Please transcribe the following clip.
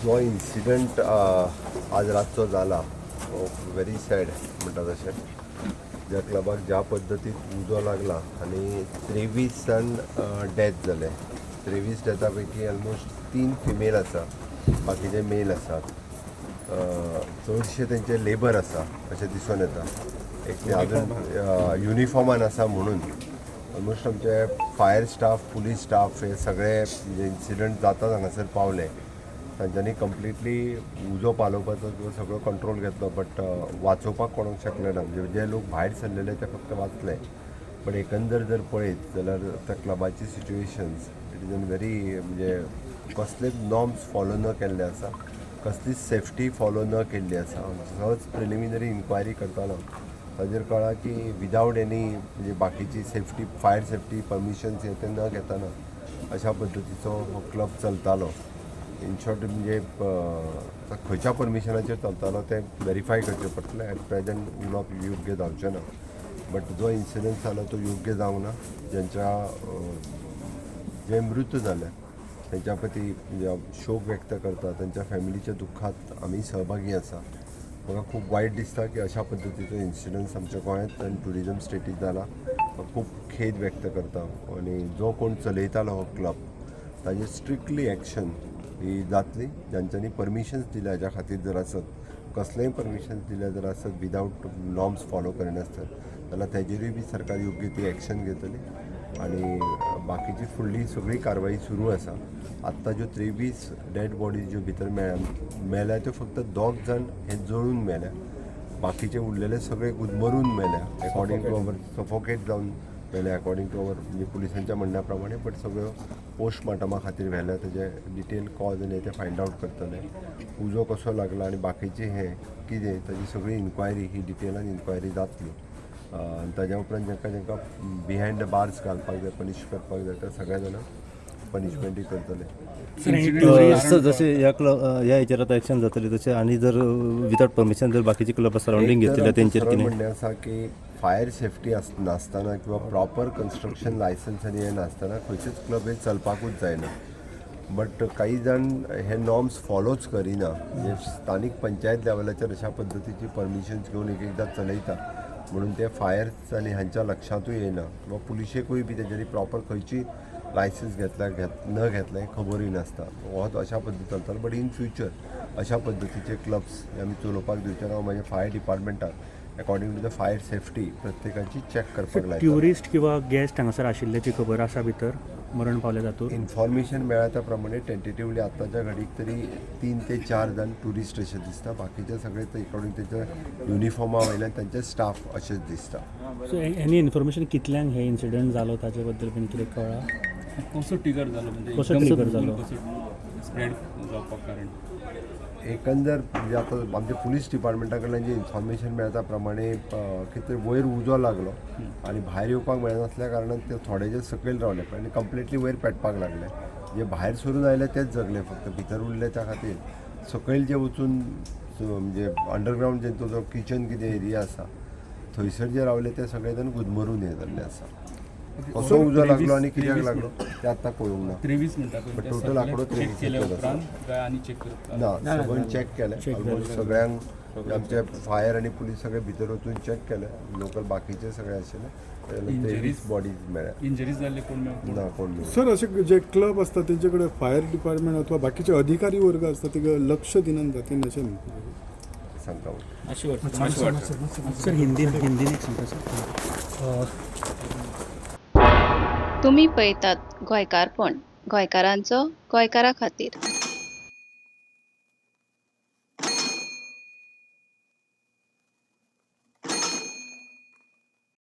जो इन्सिडंट आज रातचो जाला हो व्हेरी सॅड म्हणटा तशें. ज्या क्लबाक ज्या पद्दतीन उजो लागला आनी 23 जाण डॅथ जाले. 23 डेथा पैकी ऑलमोस्ट 3 फिमेल आसा, बाकीचे मेल आसात. चडशे तेंचे लेबर आसा अशें दिसून येता. एक ते अजून युनिफॉर्मान आसा म्हणून ऑलमोस्ट आमचे फायर स्टाफ, पुलीस स्टाफ हे सगळे म्हणजे इन्सिडंट जाता हांगासर पावले. तांच्यांनी कंप्लिटली उजो पालोवपाचो किंवा सगळो कंट्रोल घेतलो, बट वाचोवपाक कोणाक शकले ना. म्हणजे जे लोक भायर सरलेले ते फक्त वाचले. बट एकंदर जर पळयत जाल्यार त्या क्लबाची situations it is an very म्हणजे कसलेच नॉर्म्स फॉलो न केल्ले आसा, कसलीच सेफ्टी फॉलो न केल्ली आसा. सहज प्रिलिमिनरी इन्क्वायरी करतना ताजेर कळ्ळां की विदावट एनी म्हणजे बाकीची सेफ्टी, फायर सेफ्टी परमिशन्स हे ते न घेतना अशा पद्दतीचो हो क्लब चलतालो. इन शॉर्ट म्हणजे खंयच्या परमिशनाचेर चलतालो तें वेरीफाय करचें पडटलें. एट प्रेझेंट उलोवप योग्य जावचें ना, बट जो इन्सिडंट जालो तो योग्य जावंक ना. ज्यांच्या जे मृत जाले तेंच्या प्रती म्हणजे शोक व्यक्त करता. तेंच्या फॅमिलीच्या दुख्खात आमी सहभागी आसा. म्हाका खूब वायट दिसता की अशा पद्दतीचो इन्सिडंट्स आमच्या गोंयांत आनी ट्युरिजम स्टेटीत जाला. खूब खेद व्यक्त करता आनी जो कोण चलयतालो हो क्लब ताजेर स्ट्रिक्टली एक्शन ही जातली. ज्यांच्यांनी परमिशन्स दिल्या हाज्या खातीर जर आसत, कसलेंय परमिशन्स दिल्या जर आसत विदावट नॉर्म्स फॉलो करिनासतना, जाल्यार तेजेरूय बी सरकार योग्य ती एक्शन घेतली आनी बाकीची फुडली सगळी कारवाई सुरू आसा. आत्तां ज्यो 23 डेड बॉडीज ज्यो भितर मेळ्ळ्या मेल्या, त्यो फक्त दोग जाण हे जळून मेल्या. बाकीचे उरलेले सगळे गुदमरून मेल्या, अकॉर्डिंग टू our, suffocate जावन मेल्या अकॉर्डिंग टू our म्हणजे पुलिसांच्या म्हणण्या प्रमाणे. बट सगळ्यो पोस्टमार्टमा खातीर व्हेल्या. तेजे डिटेल कॉज आनी ते फायंड आवट करतले. उजो कसो लागला आनी बाकीचे हे कितें ताजी सगळी इन्क्वायरी ही डिटेलान इन्क्वायरी जातली. आनी ताज्या उपरांत जांकां जांकां बिहायंड the bars घालपाक जाय, पनिश करपाक जाय, त्या सगळ्या जाणांक पनिशमेंटूय करतले. सर, जशें ह्या क्लब ह्या हेचेर आतां एक्शन जातली, तशें आनी जर विदाउट परमिशन जर बाकीचे क्लब सरावंडींग एक तर घेतले आमचें तेंचेर सरळ कितें? म्हणणें आसा की फायर सेफ्टी नासतना किंवा प्रॉपर कन्स्ट्रक्शन लायसन्स आनी हें नासतना खंयचेच क्लब हे चलपाकूच जायना. बट काही जाण हे नॉर्म्स फॉलोच करिना. म्हणजे स्थानीक पंचायत लेवलाचेर अशा पद्दतीची परमिशन्स घेवन एक एकदां चलयता म्हणून ते फायर आनी हांच्या लक्षांतूय येना किंवा पुलिशेकूय बी तेंच्यांनी प्रॉपर खंयची लायसन्स घेतल्या घेत न घेतलें खबरूय नासता. हो अशा पद्दतीन चलतालो. बट इन फ्युचर अशा पद्दतीचे क्लब्स आमी चलोवपाक दिवचे ना. म्हणजे फायर डिपार्टमेंटाक according to the fire safety प्रत्येकाची चॅक करपाक लायता. ट्युरिस्ट किंवा गेस्ट हांगासर आशिल्ल्याची खबर आसा भितर मरण पावले तातूंत? इन्फॉर्मेशन मेळ्ळ्या त्या प्रमाणे टेंटेटिवली आतांच्या घडीक तरी 3 ते 4 जाण ट्युरिस्ट अशें दिसता. बाकीचे सगळे ते अकॉर्डिंग तेच्या युनिफॉर्मा वयल्यान तांचे स्टाफ अशेंच दिसता. सो एनी इन्फॉर्मेशन कितल्यांक हे इन्सिडंट जालो ताजे बद्दल बीन कितें कळ्ळां? कसो ट्रिगर जालो म्हणजे कसो एकदम trigger जालो? कसो स्प्रेड जावपाक कारण? एकंदर म्हणजे आतां आमच्या पुलीस डिपार्टमेंटा कडल्यान जे इन्फॉर्मेशन मेळटा प्रमाणे कितें वयर उजो लागलो आनी भायर येवपाक मेळनासल्या कारणान ते थोडे जे सकयल रावले आनी कंप्लिटली वयर पेटपाक लागले. जे भायर सरून आयले तेच जगले फक्त. भितर उरले त्या खातीर सकयल जे वचून म्हणजे अंडरग्रावंड जेंचो जो किचन कितें एरिया आसा थंयसर जे रावले ते सगळे जाण गुदमरून हे जाल्ले आसा. कसो उजो लागलो आनी कित्याक लागलो ते आतां कळूंक ना. 23 म्हणटा पळय, But ते total सगळे आंकडो चेक 23 केल्या आसा. उपरांत काय आनी चेक करता? ना, सगळ्यांक चॅक केलें. ऑलमोस्ट सगळ्यांक आमचे फायर आनी पुलीस सगळे भितर वचून चॅक केले. लोकल बाकीचे सगळे आशिल्ले. 23 बॉडीज मेळ्ळ्या. इंजरीज जाल्ले कोण मेळ्ळे? ना, कोण मेळ्ळे. सर, अशे जे क्लब असतात तेंचे कडेन फायर डिपार्टमेंट अथवा बाकीचे अधिकारी वर्ग असतात ते लक्ष दिनात जातीन अशें न्हू? सांगता. सर, हिंदी हिंदीन एक सांगता सर. तुमी पळयतात गोंयकारपण, गोंयकारांचो गोंयकारा खातीर.